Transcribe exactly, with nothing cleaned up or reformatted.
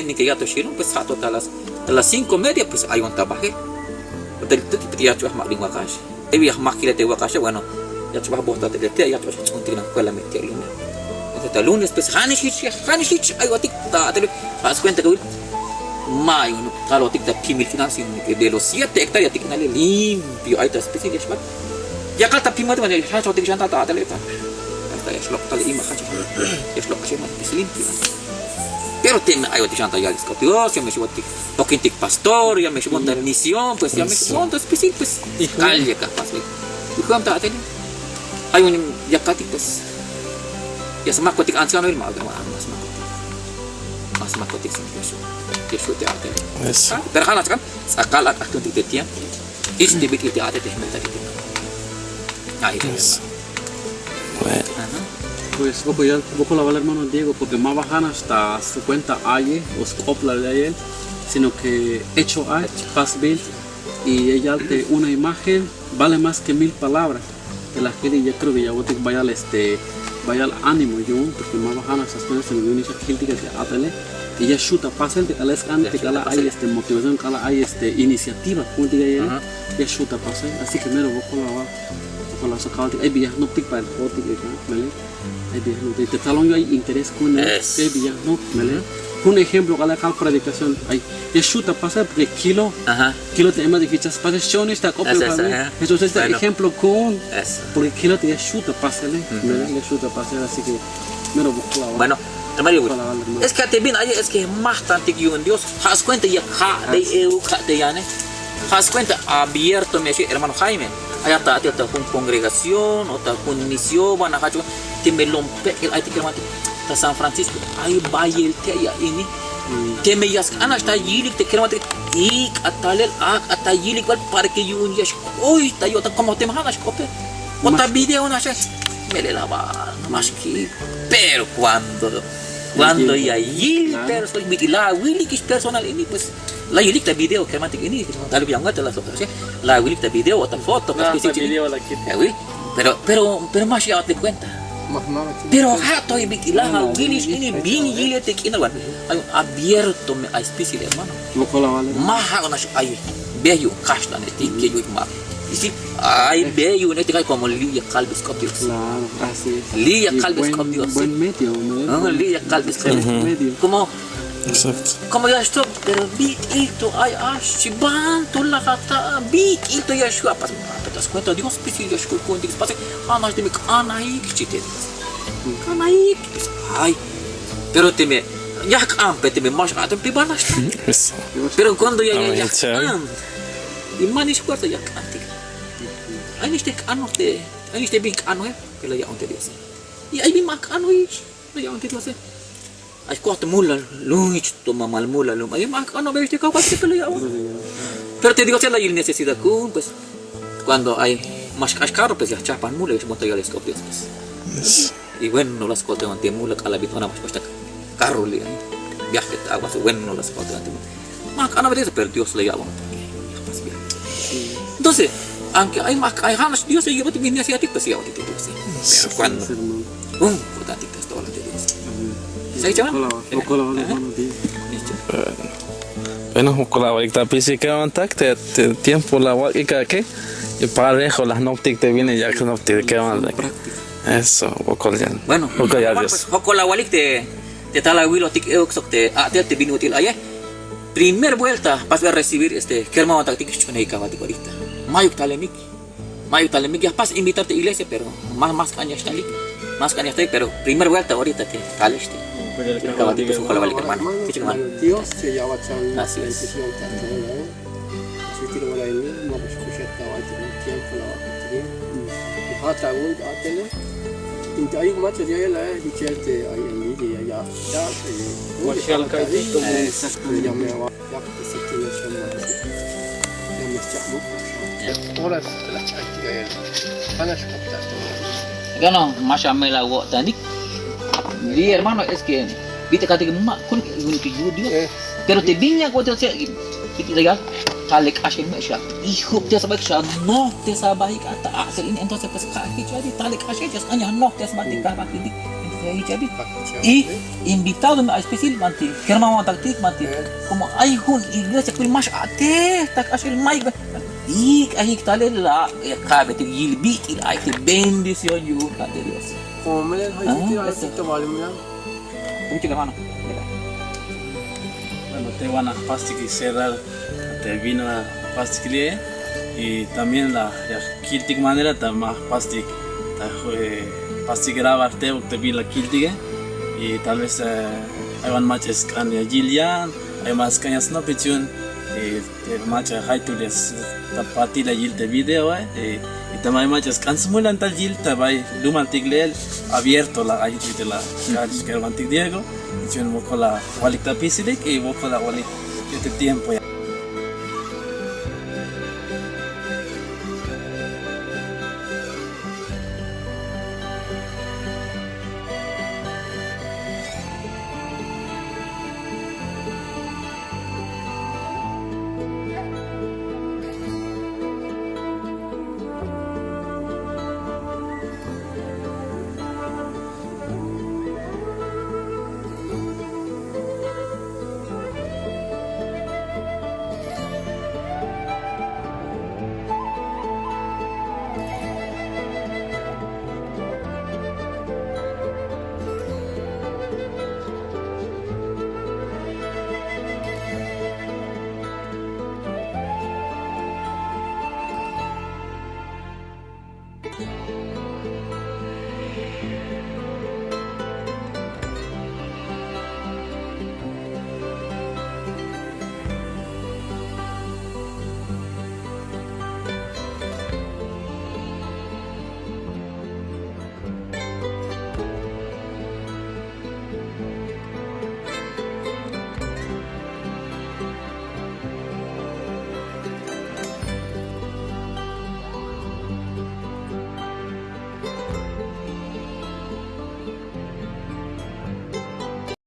Ni que ya to xilon, pues ja' to ta las, ta las cinco media, pues ayon ta bajel. Pero te, te, te ya ch'uaj ma' bin wakax. Te bi ya jmaj kile te wakaxe, bueno, ya ch'uaj bojta te, te, ya ch'uaj ch'un tik nan kuela me te lunes. Entonces ta lunes, pues, janix jich, janix jich, ay watik ta, te, haz cuenta que, ma, yun, kalotik ta kimil k'inan, sino que de los siete hectáreas tik k'inale limpio, ay ta spisil ya xbat. Ya kal ta pimati, bueno, ya xan ta, ta, ta, ta, hasta ya xlok' ta le ima, ya xlok' ta le ima, pues limpio. Pero teme ay watik xan ta yal sk'op Dios, ya me xbotik, pokintik pastor, ya me xbon ta misión, pues ya me xbon ta spisil, pues. Kal ya ka pasbil. Y ju'un ta atele. Ay un ya katik, pues. Ya smakotik anciano, ma, ma, ma smakotik. Ma smakotik, sin Dios. Dios te atele. Pero jala chkan, sakal ak' ak'un tik te tiempo. Jich te bit'il te a'tel te jme'tatik te. Ay, pues. Bueno. Pues, wokol ya, wokol awal hermano Diego, porque ma ba ja'nax ta su cuenta a'yel o sk'oplal ya'yel, sino que hecho ay, pasbil, y ya yal te una imagen vale más que mil palabras. Te la jkil ya creo que ya awotik bayal, este, bayal ánimo yu'un, porque ma ba ja'nax ta su cuenta, sino yu'un ya kiltik te a'tele, y ya xju' ta pasel te k'alal sk'an, te k'alal ay, este, motivación, k'alal ay, este, iniciativa, como te diga, ya xju' ta pasel, así que mero wokol awal. Ojalá sa kawaltik, ay bi ya jnoptik para el jo'otik, melel. Ay bi ya jnoptik. Te talón yo ay interés ku'un, ay bi ya jnop, melel. Ku'un ejemplo, k'alal kal predicación, ay, ya xju' ta pasel, porque kilo, kilo te ema de fichas pasel, xchonix ta k'op, entonces este ejemplo ku'un, porque kilo te ya xju' ta pasel, melel, ya xju' ta pasel, así que mero wokol awal. Bueno, hermano, es que te bin ay, es que ma jtantik yu'un Dios, ja' scuenta ya ka'bey euk ja' te yane. Ja' scuenta abierto me xi' hermano Jaime. Ay ta, ta, ta jun congregación o ta jun misión, wan a jajch, teme lom pek'el ay te kermanotik ta San Francisco, ay bayel te ay ini. Teme ya sk'an nax ta yilik te kermanotik, ik' a talel, ak' a ta yilik bal para que yu'un ya xk'oy ta yo'tan, como teme ja'nax k'ope. O ta video naxe, melel a ba, ma xkil. Pero cuando, cuando ya yil personal, bit'il la awilik ix personal ini, pues, la yilik ta video, kermanotik ini, tal vez ya muerto la sofre, la awilik ta video o ta foto, pues, video la kit. Pero, pero, pero ma xya'bat le cuenta. Pero ja' to bit'il la awilik ini, bin yile te k'inal, bueno, ay abierto me ay spisil, hermano. Ma ja'nax ay, be yu'un kaxlanetik, ke yu'un ma. Y si ay be yu'unetik ay como li' ya kalbe sk'op Dios. Claro, así es. Li' ya kalbe sk'op Dios. Buen medio, ¿no? Li' ya kalbe sk'op Dios. Como, como ya xtok, pero bit'il to ay, ax, xchi, banto laj ata, bit'il to ya xju' apas, pero ta scuenta Dios spisil ya xk'ul ku'untik spasel, ja'nax teme k'anaik, xchi te Dios. K'anaik, pues, ay. Pero teme ya jk'anpe, teme ma xk'an, teme te ba nax ta. Pero cuando ya, ya, ya jk'an, y manix fuerza ya jk'antik. Ay nix te jk'anoj te, ay nix te bin jk'anoj, eh, que la ya'on te Dios. Y ay bin ma jk'anoj, la ya'on te Dios, eh. Ay jkoj te mula, lum, jich to mamal mula, lum. Ay ma jk'anoj, ay te kawal te la ya'on. Pero te Dios la yil necesidad ku'un, pues. Cuando ay ma xk'ax carro, pues ya jchajpan mula, ya xbon ta yal sk'op Dios, pues. Y bueno, no la skolteon te mula, k'alal bit'il ma xk'ax ta carro li', ay. Viaje ta agua, bueno, no la skolteon te mula. Ma jk'anoj, pero Dios la ya'bon. Entonces, aunque ay ma jk'an, ay ja'nax Dios ya yilbat bin necesidad, pues ya yilbat Dios. Pero cuando, um, importante que esto habla de Dios. ¿Sí, chaval? Bueno, wokol awalik ta pisil kermanotak, te, te tiempo la awak'ik ake, y parejo la jnoptik te bin ya jnoptik kermanotak. Eso, wokol yan. Bueno, wokol yan, hermano, Dios. Pues, wokol awalik te, te tal awilotik euk sok te a'tel te bin ut'il aye. Primer vuelta, pasbel recibir, este, kermanotaktik, xch'uunejik kawaltik ahorita. Mayuk talemik. Mayuk talemik, ya jpas invitar te iglesia, pero ma, ma sk'an ya xtalik. Ma sk'an ya xtalik, pero primer vuelta ahorita te talex te. Kawaltik, pues, wokol awalik, hermano. Jich, hermano. Dios ya ya'bat xan bendición ta te, eh. Así que ora ini, ma ba xk'uxat kawaltik tiempo la awak'ik. Y ja' ta awu'un te a'tele. Inte ayuk mach'a ya'yel a, eh, jichel te ay envidia ya, ya, ya, eh, ya me awa. Bueno, ma xamel awo'tanik. Li' hermano, es que bit'il ka'tik ma kunik yu'un Dios. Pero te bin ya awo'tanik, bit'il ya tal le k'axel me xa. Y jub te sabahik xa noj te sabahik ata a'tel ini, entonces pues ka jich tal le k'axel ya sk'an ya noj te sabahik. Ya jich abi. Y invitado me ay spisil banti, Germán, wan taktik banti. Como ay jun iglesia kul ma x-a'tej ta k'axel mayuk. Ik'ajik talel la, ya ka'betik yil bit'il ay te bendición yu'un ta te Dios. Como melel, ay, ah, sí, sí, eso. Te bichuk hermano. Bueno, te wan a jpastik cerrar te bin a jpastik li'e, y también la ya kiltik manera ta ma jpastik, ta, eh, jpastik grabar tebuk te bin la kiltike, y tal vez, eh, ay wan mach'a sk'an ya yil yan, ay ma sk'an ya snopik yu'un, y, eh, mach'a jaytukel ya s-, ta patil ya yil te videoe, y, y teme ay mach'a sk'an smulan tal yil ta bay lumaltik le'el, abierto la ay te la k'ax kerbantik Diego, yu'un wokol la awalik ta apisilik y wokol la awalik te tiempo ya.